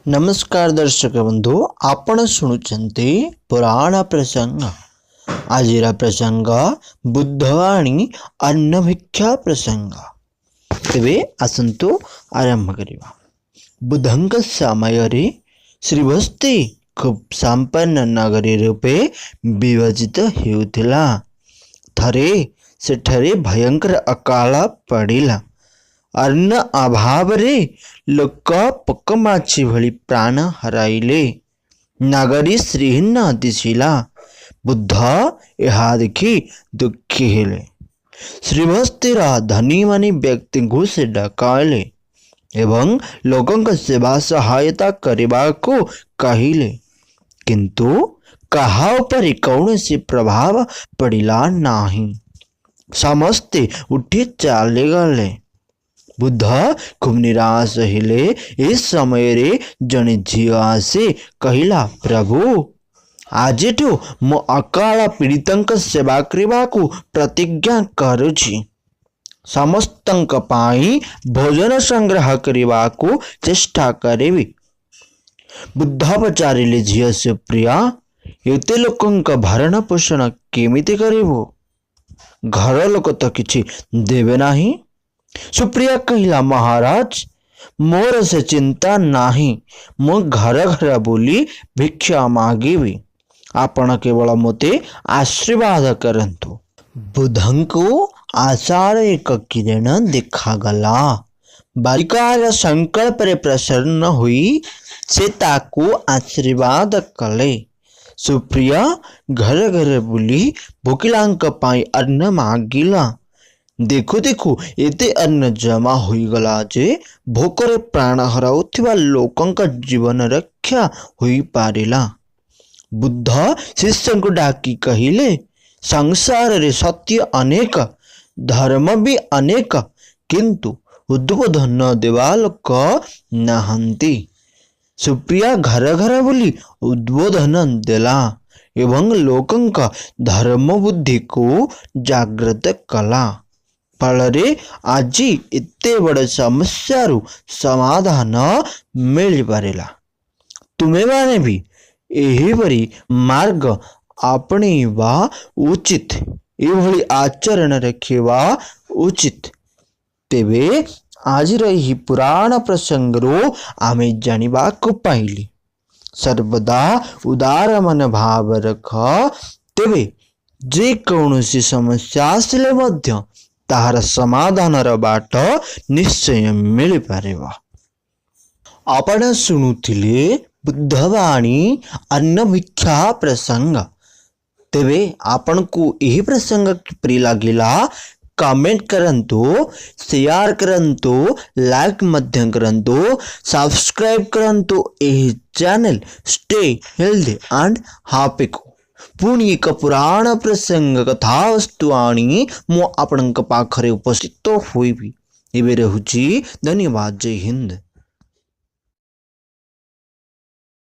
ନମସ୍କାର ଦର୍ଶକ ବନ୍ଧୁ, ଆପଣ ଶୁଣୁଛନ୍ତି ପୁରାଣ ପ୍ରସଙ୍ଗ। ଆଜିର ପ୍ରସଙ୍ଗ ବୁଦ୍ଧବାଣୀ ଅନ୍ନଭିକ୍ଷା ପ୍ରସଙ୍ଗ। ତେବେ ଆସନ୍ତୁ ଆରମ୍ଭ କରିବା। ବୁଦ୍ଧଙ୍କ ସମୟରେ ଶ୍ରୀବସ୍ତି ଖୁବ୍ ସମ୍ପନ୍ନ ନଗରୀ ରୂପେ ବିଭାଜିତ ହେଉଥିଲା। ଥରେ ସେଠାରେ ଭୟଙ୍କର ଅକାଳ ପଡ଼ିଲା। ଅନ୍ନ ଅଭାବରେ ଲୋକ ପୋକମାଛି ଭଳି ପ୍ରାଣ ହରାଇଲେ। ନଗରୀ ଶ୍ରୀହୀନ ଦିଶିଲା। ବୁଦ୍ଧ ଏହା ଦେଖି ଦୁଃଖୀ ହେଲେ। ଶ୍ରୀବସ୍ତିର ଧନୀମାନି ବ୍ୟକ୍ତିଙ୍କୁ ସେ ଡକାଇଲେ ଏବଂ ଲୋକଙ୍କ ସେବା ସହାୟତା କରିବାକୁ କହିଲେ। କିନ୍ତୁ କାହା ଉପରେ କୌଣସି ପ୍ରଭାବ ପଡ଼ିଲା ନାହିଁ। ସମସ୍ତେ ଉଠି ଚାଲିଗଲେ। ବୁଦ୍ଧ ଖୁବ୍ ନିରାଶ ହେଲେ। ଏ ସମୟରେ ଜଣେ ଝିଅ ଆସି କହିଲା, ପ୍ରଭୁ, ଆଜିଠୁ ମୁଁ ଅକାଳ ପୀଡ଼ିତଙ୍କ ସେବା କରିବାକୁ ପ୍ରତିଜ୍ଞା କରୁଛି। ସମସ୍ତଙ୍କ ପାଇଁ ଭୋଜନ ସଂଗ୍ରହ କରିବାକୁ ଚେଷ୍ଟା କରିବି। ବୁଦ୍ଧ ପଚାରିଲେ, ଝିଅ ସୁପ୍ରିୟା, ଏତେ ଲୋକଙ୍କ ଭରଣ ପୋଷଣ କେମିତି କରିବୁ? ଘର ଲୋକ ତ କିଛି ଦେବେ ନାହିଁ। ସୁପ୍ରିୟା କହିଲା, ମହାରାଜ, ମୋର ସେ ଚିନ୍ତା ନାହିଁ। ମୁଁ ଘର ଘର ବୁଲି ଭିକ୍ଷା ମାଗିବି। ଆପଣ କେବଳ ମୋତେ ଆଶୀର୍ବାଦ କରନ୍ତୁ। ବୁଦ୍ଧଙ୍କୁ ଆଶାର ଏକ କିରଣ ଦେଖାଗଲା। ବାଳିକାର ସଂକଳ୍ପରେ ପ୍ରସନ୍ନ ହୋଇ ସେ ତାକୁ ଆଶୀର୍ବାଦ କଲେ। ସୁପ୍ରିୟା ଘର ଘର ବୁଲି ଭୋକିଲାଙ୍କ ପାଇଁ ଅନ୍ନ ମାଗିଲା। ଦେଖୁ ଦେଖୁ ଏତେ ଅନ୍ନ ଜମା ହୋଇଗଲା ଯେ ଭୋକରେ ପ୍ରାଣ ହରାଉଥିବା ଲୋକଙ୍କ ଜୀବନ ରକ୍ଷା ହୋଇପାରିଲା। ବୁଦ୍ଧ ଶିଷ୍ୟଙ୍କୁ ଡାକି କହିଲେ, ସଂସାରରେ ସତ୍ୟ ଅନେକ, ଧର୍ମ ବି ଅନେକ, କିନ୍ତୁ ଉଦ୍ବୋଧନ ଦେବା ଲୋକ ନାହାନ୍ତି। ସୁପ୍ରିୟା ଘର ଘର ବୁଲି ଉଦ୍ବୋଧନ ଦେଲା ଏବଂ ଲୋକଙ୍କ ଧର୍ମବୁଦ୍ଧିକୁ ଜାଗ୍ରତ କଲା। ଫଳରେ ଆଜି ଏତେ ବଡ଼ ସମସ୍ୟାରୁ ସମାଧାନ ମିଳିପାରିଲା। ତୁମେମାନେ ବି ଏହିପରି ମାର୍ଗ ଆପଣେଇବା ଉଚିତ, ଏଭଳି ଆଚରଣ ରଖିବା ଉଚିତ। ତେବେ ଆଜିର ଏହି ପୁରାଣ ପ୍ରସଙ୍ଗରୁ ଆମେ ଜାଣିବାକୁ ପାଇଲେ, ସର୍ବଦା ଉଦାର ମନୋଭାବ ରଖ, ତେବେ ଯେକୌଣସି ସମସ୍ୟା ଆସିଲେ ମଧ୍ୟ ତାହାର ସମାଧାନର ବାଟ ନିଶ୍ଚୟ ମିଳିପାରିବ। ଆପଣ ଶୁଣୁଥିଲେ ବୁଦ୍ଧବାଣୀ ଅନ୍ନଭିକ୍ଷା ପ୍ରସଙ୍ଗ। ତେବେ ଆପଣଙ୍କୁ ଏହି ପ୍ରସଙ୍ଗ କିପରି ଲାଗିଲା, କମେଣ୍ଟ କରନ୍ତୁ, ସେୟାର କରନ୍ତୁ, ଲାଇକ୍ ମଧ୍ୟ କରନ୍ତୁ, ସବସ୍କ୍ରାଇବ୍ କରନ୍ତୁ ଏହି ଚ୍ୟାନେଲ୍ ଷ୍ଟେ ହେଲ୍ଦି ଆଣ୍ଡ ହାପିକୁ। ପୁଣି ଏକ ପୁରାଣ ପ୍ରସଙ୍ଗ କଥାବସ୍ତୁ ଆଣି ମୁଁ ଆପଣଙ୍କ ପାଖରେ ଉପସ୍ଥିତ ହୋଇବି। ଏବେ ରହୁଛି, ଧନ୍ୟବାଦ, ଜୟ ହିନ୍ଦ।